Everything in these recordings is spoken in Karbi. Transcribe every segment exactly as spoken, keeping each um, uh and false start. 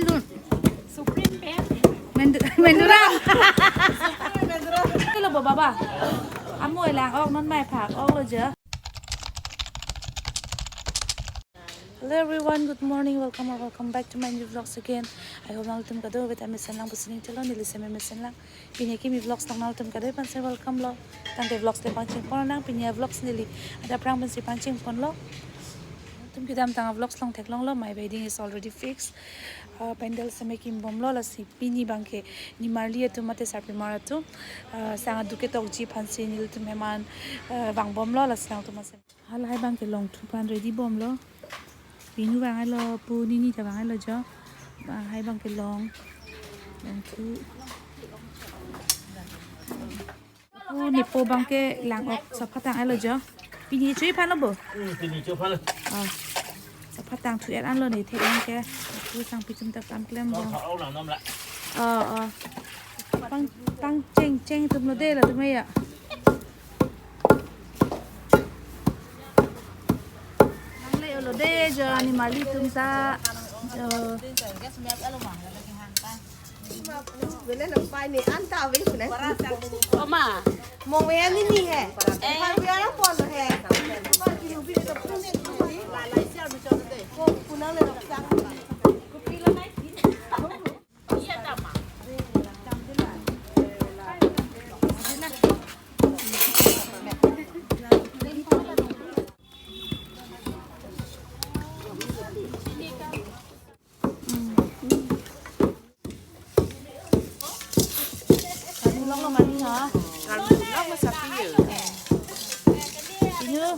Supreme pen. Mendu-, Menduram. Hello, bo baba. Amo elang ok non mai phak ok lo je. Hello everyone, good morning, welcome or welcome back to my new vlogs again. I hope nangtum kado-kave ta mesen lang pusi ning chalo, neli seme mesen lang. Pini kimi vlogs nang nangtum kado-kave aphansi welcome lo. Tangte vlogs le pangcheng pon nang, pini vlogs neli adap aphrang pensi pangcheng ponlo. Tum kedamtang vlogs along theklonglo, my wedding is already fixed. Uh, pandal seme kim bomlo, lasi pini abangke nimarli atum mate sarpimar atum, uh, sang aduk ketokji aphansi nelitum heman, uh, vang bomlo, lasi nangtum mesen. Halahai abangke longthu aphan ready bomlo. Pinu vang-elo, pu nini ta vang-elo jo. Lahai abangke long. Longthu. Oh, nepo abangke lang ok sapha tang-elo jo. Pini chui aphan lo bo? Hmm, pini chui aphan lo. Oh. Sapha tangthu er anlo ne thek abangke. Pu sangpi atum ta kam klem bo. Kau lang nom la. Oh, oh. Pang, pangcheng cheng atum lo de latum ya. Nangle lo de jo, nimarli atum ta jo. Bele na pai ni anta ave kunan. Oma. Mong ve ni ni he. Eh. Pai ve na pon he. Pai kinu bi to pun ni. Ko kunang le rok sang. Karnu lok lo mani ha? Karnu lok lo sapi yo. Inu.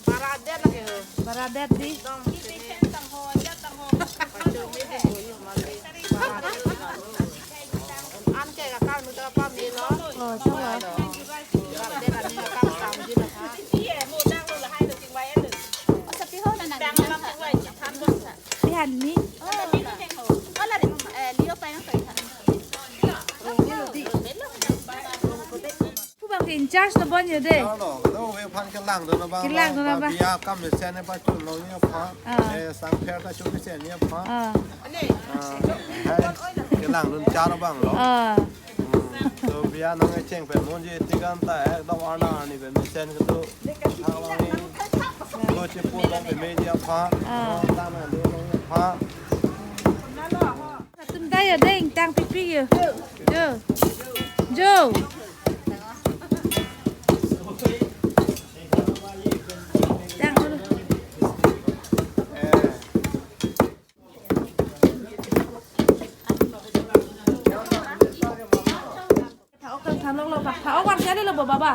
Baradet lagi ho. Baradet di. Dong sini. Pacu mi di ho yo mali. Baradet. An ke kakak mi kapa mi lo. Oh, sawa. Baradet ani kakak sam di lo ha. Pihan ni. Pu abangke in charge lo bon yo de. Lo, lo, kado-kave aphan kelangdun abang. Kelangdun abang. Biya kam mesen ne pachun longji aphan. Ah. Eh, sang pher ta chu mesen ji aphan. Ah. Ah, eh, kelangdun char abang lo. Ah. Hmm. So biya nang e cheng pen monji tigan ta, eh, dong arna arni pen mesen kedo. Thang longji. Lo chepu long pen meji aphan. Ah. Lo tang na lo longji aphan. Atum ta yo deng tang pipi yo. Jo. Jo. Tang dulu. Phak ok tang than lok lo, phak, phak ok vang chale lo bo baba.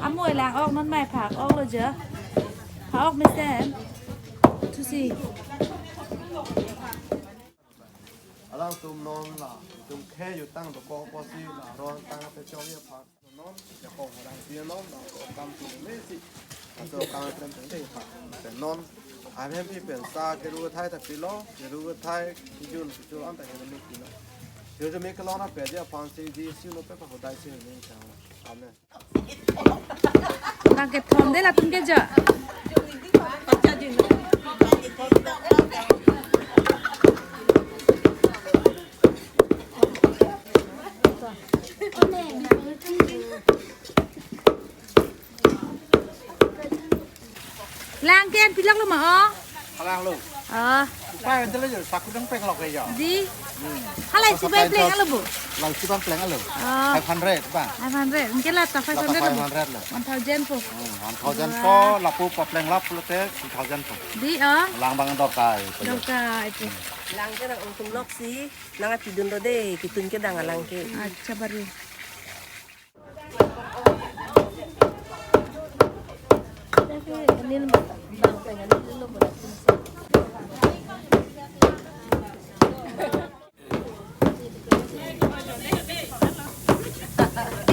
Amo elang ok non mai phak ok lo je. Phak ok mesen. Thusi. Alangtum non la, itum khei jutang dokok pusi la, ron tang pechok ji aphan. Non, ya kong orang dia non, la, kam tu mesi. Atau kam tem tem dei aphan. Pen non, ahem pi pen sa keru thai ta pilo, keru thai, kijun, kijun an ta keru mi pilo. Kijun mi kelong na pe ji aphan si, di si no pe pa hodai si ni chang. Amen. Abangke thom de latum ke ja. Lang ke an pilak lo ma o? Halang lo. Ah. Pai an tele jo, saku dang peng lok ke jo. Di. Hmm. Halai si pai pleng alo bu? Lang si pai pleng alo. Ah. Five hundred bang. Five hundred. Mungkin la ta five hundred lo. Five hundred lo. One thousand po. Hmm, one thousand po, lapu pa pleng lap lo te two thousand po. Di o. Lang bang dor kai. Dor kai po. Lang ke nang ungtum lok si, nang ati dun do de, kitun ke dang alang ke. Acha bari.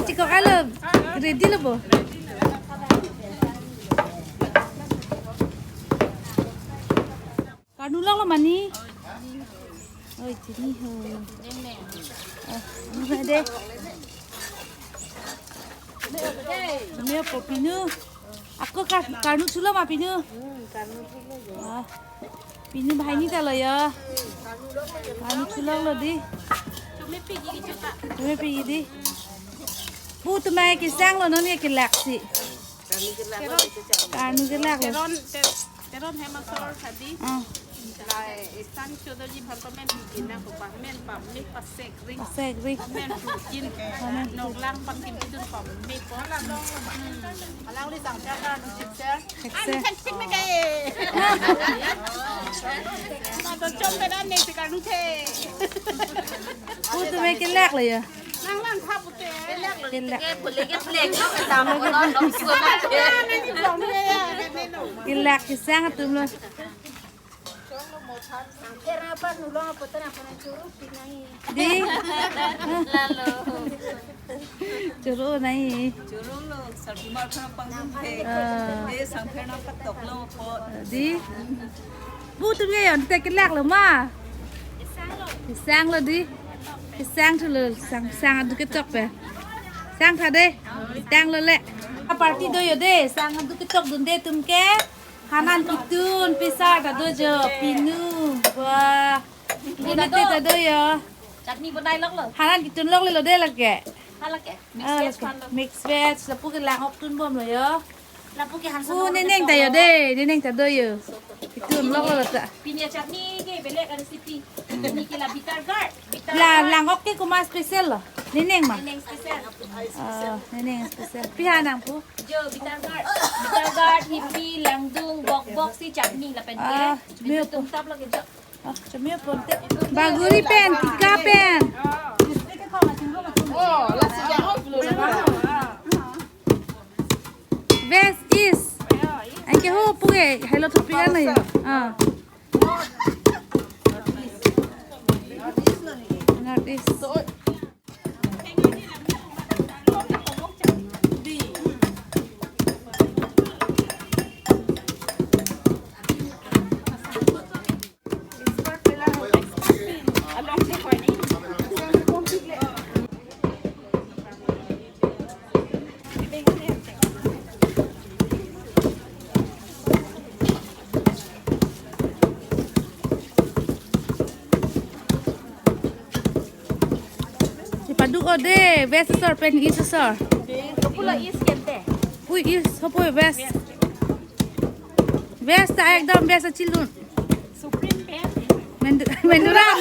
Ichiko alam ready lo bo. Karnu lang lo mani. Oi, chini ho. Oh, ini de. Ini apa pinu? Ako kar-, karnu chulo ma pinu. Hmm, karnu chulo jo. Ah. Pinu banghini ta lo yo. Panu chulok lo dei. Chome pigi dei. Pu atum ke kesang lo non ke kelak si. Karnu kelak lo. Teron, Ter-, Teron hem asor tadi. Ah. La, eh, Isan Chodoli aphan pamen piji nangkok, pamen pame pasek ring. Pasek ring. Pamen pujin. Pamen. Noklang pangkim idun pame po. Hmm. Alang li sang chaka nu chipser. Chipser. An kan tik me kai. Ma to chom pe dan ne si karnu the. Pu atum ke kelak lo yo. Nang lang thap ute. Kelak. Ke boleh ke plek no ke tamu no dong suka. Kelak kesang atum lo. Dei. Lalo. Choro nai. Choro lo, sarpi mar khana pangdun the. Ah. Eh, sangpher na patok lo po. Dei. Pu atum ke yon te kelak lo ma. Kesang lo dei. Kesang thu lo, sang, sang adu ketok pe. Sang tha dei. Tang lo le. A party do yo dei. Sang adu ketok dunde atum ke. Hanan kitun, pisar ta do jo, pinu. Wah. Pinu ta do jo. Chutney bonai lok lo. Hanan kitun lok le lo dei lake. Halake. Mix veg, mix veg, lapu ke lang-ok tunbom lo yo. Lapu ke han. Oh, Neneng ta yo dei, Neneng ta do yo. Kitun lok lo ta. Pini a chutney ke belek a recipe. Pini ke la bitter gourd. Bitter gourd. La lang-ok ke komat special lo. Neneng ma. Neneng special. Oh, Neneng special. Pi hanan pu. Jo, bitter gourd. Bitter gourd, hipi, langdung, bokbok si chutney lapen ke. Ah, chutney tum tap lagi jo. Ah, chutney pon te. Baguri pen, tika pen. Oh, lasi jang. West East. Anke ho pu ke, hello to pi kan nai. Ah. North East. Ipaduk o dei, West asor pen East asor. Pulo East kente. Pui East, hopoi West. West ta ekdom West achilun. Supreme pen. Mendu-, Menduram.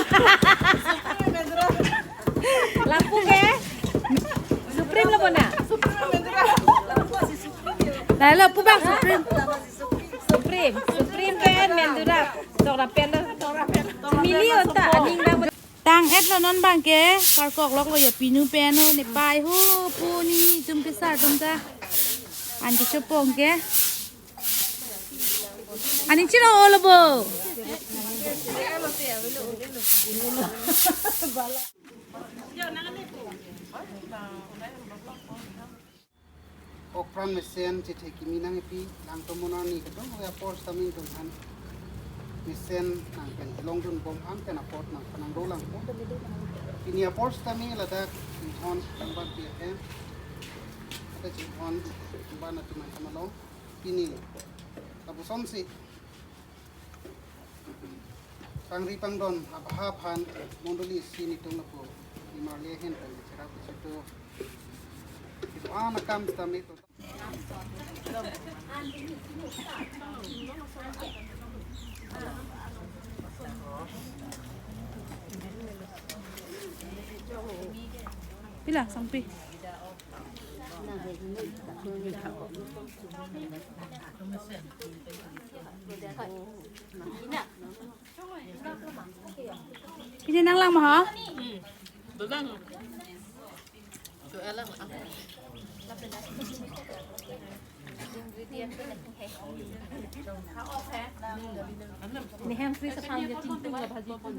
Lapu ke? Supreme lo bona. Lapu abang Supreme. Supreme, Supreme pen Menduram. Tora pen, tora pen. Mili ota, aning bang. Tang-et lo non abang ke, karkok lok lo yo pinu pen ho, ne pai ho, pu ne tum ke sar tum ta. An ke chopong ke. Ani chiro olo bo. Okpran mesen chethe kimi nangkepi, langtum monani kedo apor sitame itum aphan mesen nangpen longdunbom an pen apor nangphan nangdolang. Pini apor sitame ladak chinghon nangvanpi ahem. Ata chinghon nangvan atum an kamalong. Pini lapuson si pangri pangdon abha aphan mondoli isi netum lapu nimarli ahin pen cherap isi tu. Itu an akam sitame to. Pila sangpi? Pini nanglang ma ha? Nehem free sa phang dia ting ting la bhaji pun.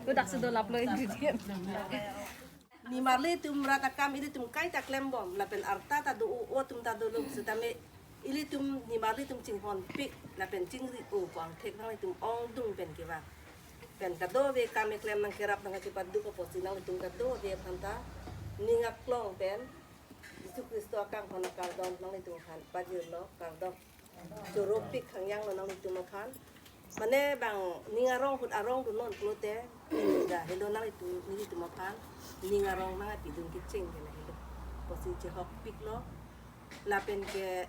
Ko dak se do lap lo ingredient. Nimarli atum rat akam ilitum kaita klembom, lapen arta ta do o, o atum ta dolo, sitame ilitum nimarli atum chinghonpik lapen chingri o pu angthek nanglitum ongdung pen kevang. Pen kadokave kam keklem nangkerap nangkachepaduk apotsi nanglitum kadokave aphan ta ning aklong pen Jisu Khristo akanghon akardom nanglitum aphan pajirlo, kardom. Choropik hangyang lo nanglitum aphan. Mane bang ning arong ahut arong dun non pulote, da helo nanglitum, nelitum aphan ning arong nangpidun kecheng ke na helo. Pusi chehokpiklo, lapen ke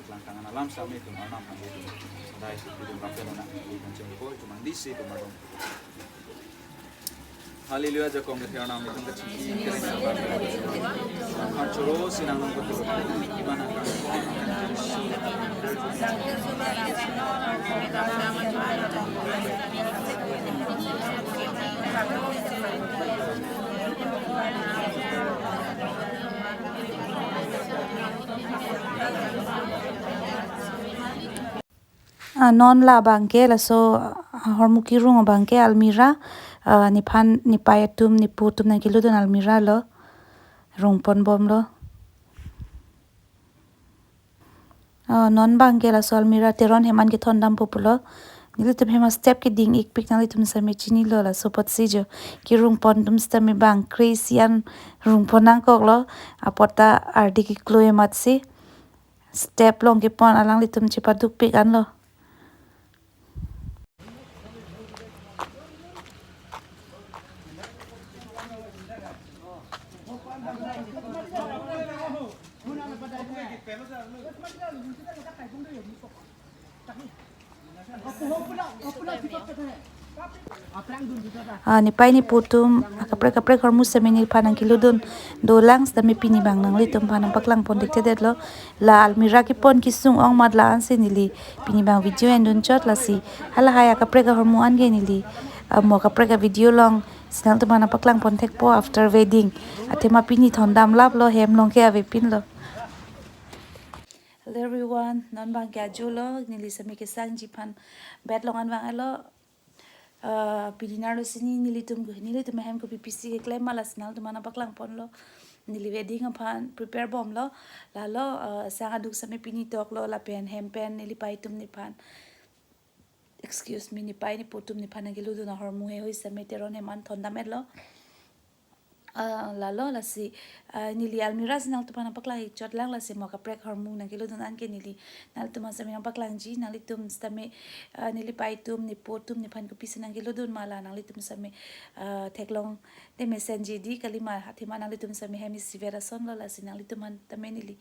Kelang tangan alam sami tum alam handi tum. Dai si tum rapen na tum jengko tum mandi si tum arong. Haleluya, jakong ke tiar nam itum kachingki kering sabar. Ham choro sinang nong betul. Iman akan. Ah, non labang ke laso, ah, ahormu kerung abang ke almirah, ah, nephan nepei atum nepo atum nangkeludun almirah lo, rungpon bomlo. Ah, non abang ke laso almirah Teron hem an kethondampo pulo. Nelitum hem a-step keding-ikpik, nanglitum sami chinilo, laso apotsi jo kerungpon atum sitame bang kre-isi an rungpon nangkoklo, apot ta ardi keklo amatsi. Step along kepon alanglitum chepadukpik anlo. Ah, nepei nepo atum, ah, kaprek kaprek ahormu sitame nephan nangkeludun dolang sitame pini abang nanglitum aphan nangpaklang pon dikte detlo. La almirah kepon kesung ong mat la ansi neli pini abang video endun chot, lasi halahai akaprek ahormu an ke neli, ah, mo kaprek a-video along si nanglitum aphan nangpaklang pon thekpo after wedding. Athema pini thondam laplo, hem along ke avepinlo. Hello everyone, non abang ke ajo lo, neli sami kesangji aphan bed along an vang-etlo. Ah, pini arlo si nelitum, nelitum ahem kopi pisi keklem ma lasi nanglitum aphan nangpaklang ponlo. Neli wedding aphan prepare bomlo. Lalo, ah, sang aduk sami pini toklo lapen hem pen neli pei atum nephan, excuse me, nepei nepo atum nephan nangkeludun ahormu heihui sami Teron hem an thondam-etlo. Ah, lalo lasi, ah, neli almirah si nanglitum aphan nangpaklang-ik chot lang, lasi mo kaprek ahormu nangkeludun an ke neli nanglitum aphan sami nangpaklangji. Nanglitum sitame, ah, neli pei atum nepo atum nephan kopisi nangkeludun ma la nanglitum sami, ah, theklongte mesenji dei, kalima athema nanglitum sami hem isivet asonlo, lasi nanglitum aphan tame neli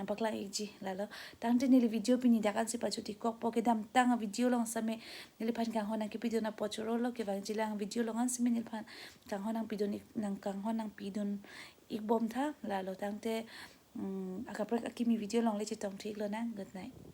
nangpaklang-ikji lalo. Tangte neli video pini dak ansi pajut-ik kokpo, kedamtang a-video along sami neliphan kanghon nangkepidun apot chorolo, kevangjilang video along an sami neliphan kanghon nangpidun-ik, nang kanghon nangpidun-ik bomtha lalo. Tangte, mm, akaprek akimi video along le chetongthu-ik lonang. Good night.